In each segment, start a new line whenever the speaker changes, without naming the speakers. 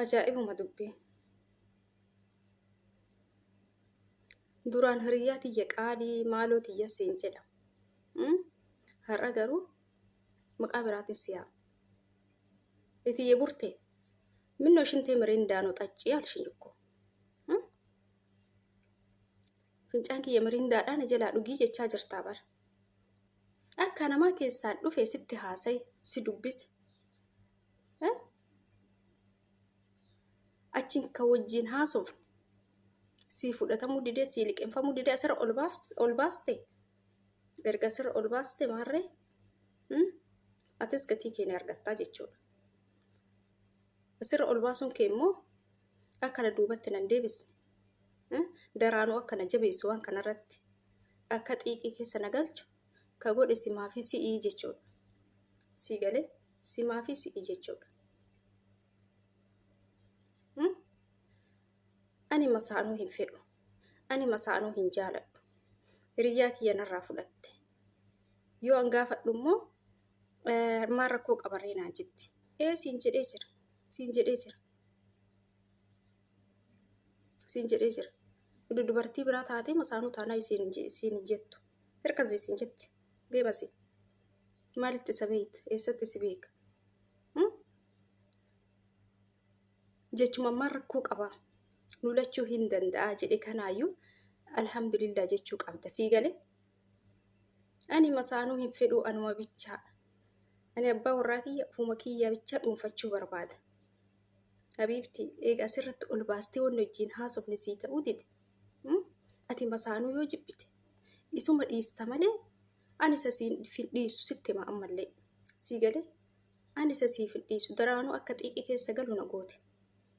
Ajaa'ibuma dubbiin. Duraan hiriyyaa tiyya qaalii maaloo tiyya siin jedha. Har'a garuu maqaa biraatiin si yaama. Itiyye burtee minnoo shintee miriindaa noo xaccii alshin እኮ. Fincaan kiyya miriindaadhaan na jalaa dhugii jechaa jirtaa bara. Akka namaa keessaan dhufe sitti haasaye si dubbise. Achiin kan wajjin haasofne sii fudhatamuu didee sii liqinfamuu didee asirra ol baaste. Erga asirra ol baaste maarree atis gatii kee ni argattaa jechuudha. Asirra ol baasuun kee immoo akka na duubatti nan deebisne daraanuu akka na jabeessu waan kanarratti akka xiiqii keessa na galchu ka godhe simaa fi si'ii jechuudha. Sii galee simaa fi si'ii jechuudha. Ani masaanuu hin fedhu. Ani masaanuu hin jaaladhu. Hiriyyaa kiyya narraa fudhatte. Yoo an gaafadhu immoo maal rakkoo qabarree naan jetti. Ee siin jedhee jira. Siin jedhee jira. Siin jedhee jira. Oduu dubartii biraa taatee masaanuu taanaa siin hin jettu. Hirkasii siin jetti. Deemasi. Maalitti isa beekta? Eessatti si beeka? Jechuma ammaan rakkoo qaba. Nu lachuu hin danda'a jedhe kanaayyuu alhamdulillah jechuu qabda. Sii galee? Ani masaanuu hin fedhuu anuma bichaa. Ani abbaa warraa kiyya ofuma kiyya bichaa dhuunfachuu barbaada. Habiibti eega asirratti ol baastee wanni wajjin haasofne sii ta'uu dide. Ati masaanuu yoo jibbite isuma dhiista malee ani isa siin hin dhiisu sitti hima ammallee. Sii galee? Ani isa siif hin dhiisu daraanuu akka xiiqii keessa galu na goote.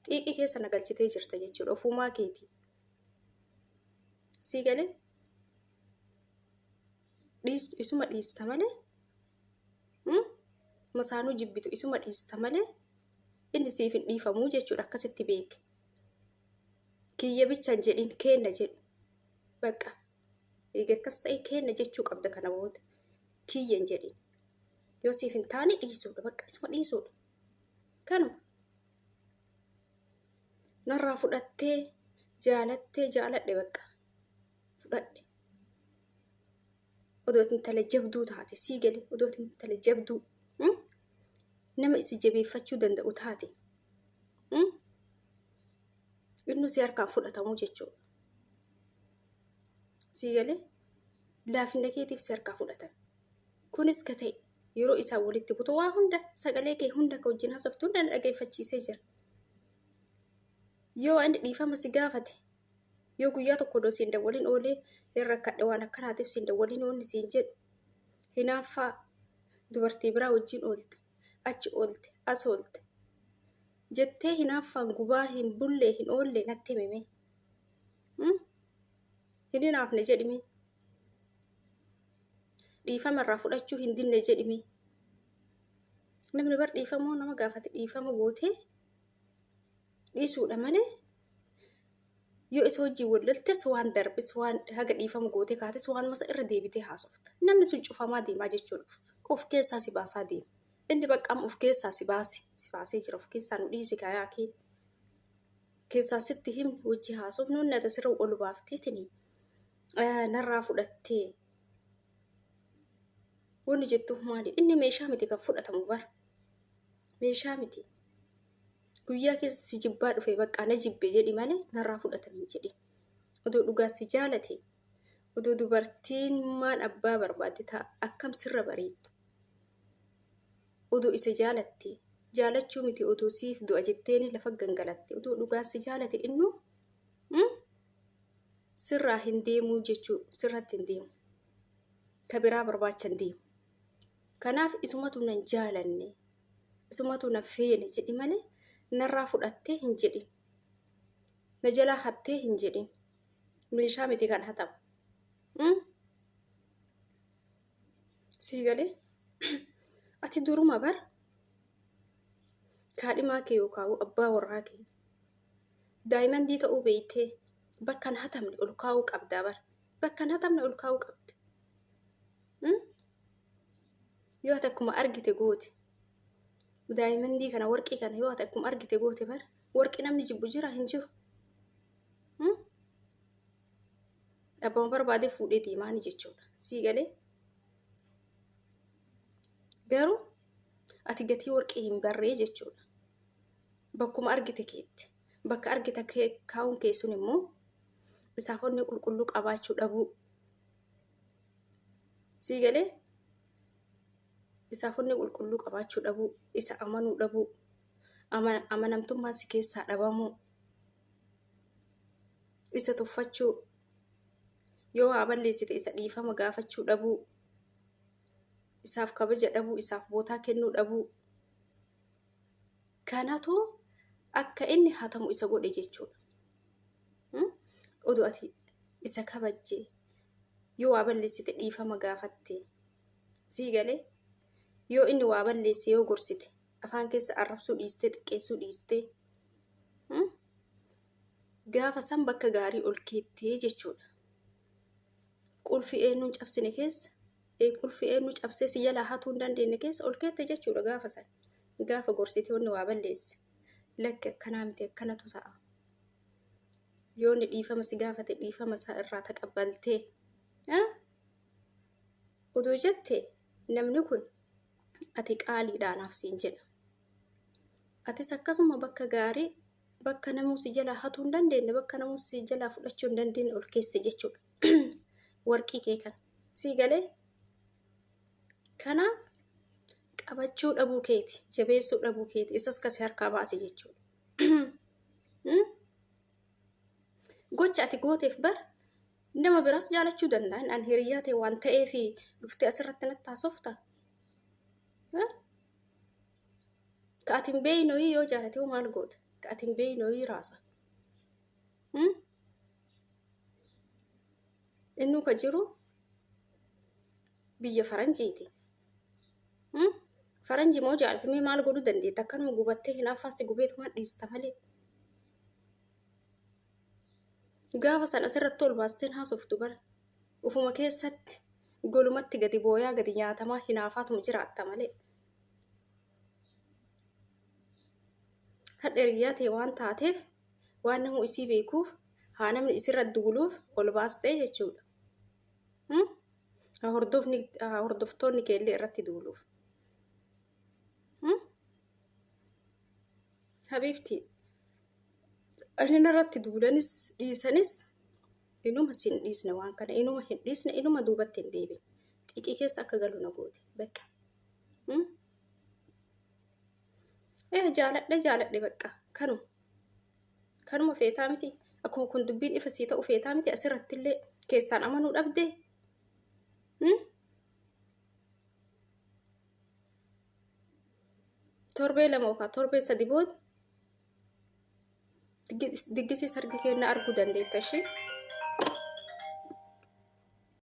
Xiiqii keessa na galchitee jirta jechuudha ofumaa keetii. Sii galee? Dhiistu isuma dhiista malee masaanuu jibbitu isuma dhiista malee inni siif hin dhiifamuu jechuudha akkasitti beeki. Kiyya bicha hin jedhin keenna jedhi. Bakka eega akkas ta'e keenna jechuu qabda kana booda. Kiyya hin jedhin. Yoo siif hin taane dhiisuudha bakka isuma dhiisuudha. Kanuma. Narraa fudhattee jaalattee jaaladhe bakka fudhadhe. Odoo intala jabduu taate sii gale odoo intala jabduu nama isi jabeeffachuu danda'u taate inni si harkaan fudhatamuu jechuudha. Sii galee laafina keetiif si harkaa fudhatame. Kunis ka ta'e yeroo isaan walitti butu waa hunda sagalee kee hunda ka wajjin haasoftu hunda na dhageeffachiisee jira. Yoo inni dhiifama si gaafate yoo guyyaa tokko odoo siin dawwalin oolee hin rakkadhe waan akkanaatiif siin dawwalin oonni siin jedhu hinaaffaa dubartii biraa wajjin oolte achi oolte as oolte jettee hinaaffaan gubaa hin bullee hin oolle natti himime. Hin hinaafne jedhime. Dhiifama irraa fudhachuu hin dinne jedhime. Namni bar dhiifamoo nama gaafate dhiifama gootee dhiisuudha malee yoo isa wajjin wal loltes waan darbes waan haga dhiifama gootee kaates waan masa irra deebitee haasofta. Namni sun cufamaa deemaa jechuudha. Of keessaa si baasaa deema. Inni bakka amma of keessaa si baase si baasee jira of keessaa nu dhiisi kaayaa kee. Keessaa sitti himni wajji haasofnu inni ati asirra ol baafteetini narraa fudhattee wanni jettuuf maali? Inni meeshaa miti kan fudhatamu bara. Meeshaa miti. Guyyaa keessa si jibbaa dhufe bakka na jibbe jedhi malee narraa fudhatame hin jedhin. Odoo dhugaa si jaalate odoo dubartiin maan abbaa barbaadde ta'a akkam sirra bareeddu. Odoo isa jaalatte jaalachuu miti odoo siif du'a jetteeni lafa gangalatte odoo dhugaa si jaalate innuu sirraa hin deemuu jechuu sirratti hin deemu. Ka biraa barbaacha hin deemu. Kanaaf isumatu nan jaalanne isumatu na feene jedhi malee narraa fudhattee hin jedhin. Na jalaa hattee hin jedhin. Meeshaa miti kan hatamu. Sii galee ati duruma bar kaadhimaa kee yookaan abbaa warraa kee daayimandii ta'uu beektee bakka hin hatamne ol kaa'uu qabdaa bar. Bakka hin hatamne ol kaa'uu qabda. Yoo ati akkuma argite goote. Daayimandii kana warqii kana yoo ati akkuma argite goote bar warqii namni jibbu jira hin jiru. Abbaan barbaade fuudhee deemaani jechuudha. Sii galee garuu ati gatii warqii hin barree jechuudha. Bakkuma argite keetti. Bakka argite kaa'uun kee sun immoo isaaf onnee qulqulluu qabaachuu dhabuu. Sii galee isaaf onnee qulqulluu qabaachuu dhabuu, isa amanuu dhabuu, amanamtummaan si keessaa dhabamuu, isa tuffachuu, yoo waa balleessite isa dhiifama gaafachuu dhabuu, isaaf kabaja dhabuu, isaaf bootaa kennuu dhabuu. Kanatu akka inni hatamu isa godhe jechuudha. Oduu ati isa kabajje yoo waa balleessite dhiifama gaafatte sii galee yoo inni waa balleesse yoo gorsite afaan keessa arrabsuu dhiistee xiqqeessuu dhiistee gaafa san bakka gaarii ol keettee jechuudha. Qulfii eenyuun cabsine keessa qulfii eenyu cabsee si jalaa hatuu hin dandeenye keessa ol keette jechuudha gaafa san. Gaafa gorsite wanni waa balleesse lakki akkanaa miti akkanatu ta'a. Yoo inni dhiifama si gaafate dhiifama isaa irraa taqabbaltee oduu jette namni kun ati qaaliidha anaaf siin jedha. Atis akkasuma bakka gaarii bakka namuu si jalaa hatuu hin dandeenye bakka namuu si jalaa fudhachuu hin dandeenye ol keesse jechuudha. Warqii kee kana sii galee kanaaf qabachuu dhabuu keeti jabeessuu dhabuu keeti isas kasi harkaa baase jechuudha. Gocha ati gooteef bar nama biraas jaalachuu danda'an an hiriyyaa ta'e waan ta'eef dhuftee asirratti natti haasofta. Ka ati hin beekne yoo jaalate hoo maal goota? Ka ati hin beekne raasa. Innuu ka jiru biyya faranjiiti. Faranjii moo jaalate mee maal godhuu dandeetta? Akkanuma gubattee hinaaffaan si gubeetumaan dhiista malee. Gaafa san asirratti ol baasteen haasoftu bara. Ufuma keessatti golumatti gadi booyaa gadi nyaatamaa hinaafaatuma jiraatta malee. Hadha hiriyyaa ta'e waan taateef waan namuu isii beekuuf haa namni isirra duuluuf ol baastee jechuudha. Haa hordoftoonni keellee irratti duuluuf. Habiibti inni irratti duulanis dhiisanis inuma sin dhiisne waan kana inuma hin dhiisne inuma duubatti hin deebine. Xiqii keessa akka galu na goote bakka. Jaaladhe jaaladhe bakka kanuma. Kanuma feetaa miti. Akkuma kun dubbiin ifa sii ta'u feetaa miti asirratti illee keessaan amanuu dhabdee. Torbee lama yookaan torbee sadi booda diggisii sargi kennaa arguu dandeetta ishee.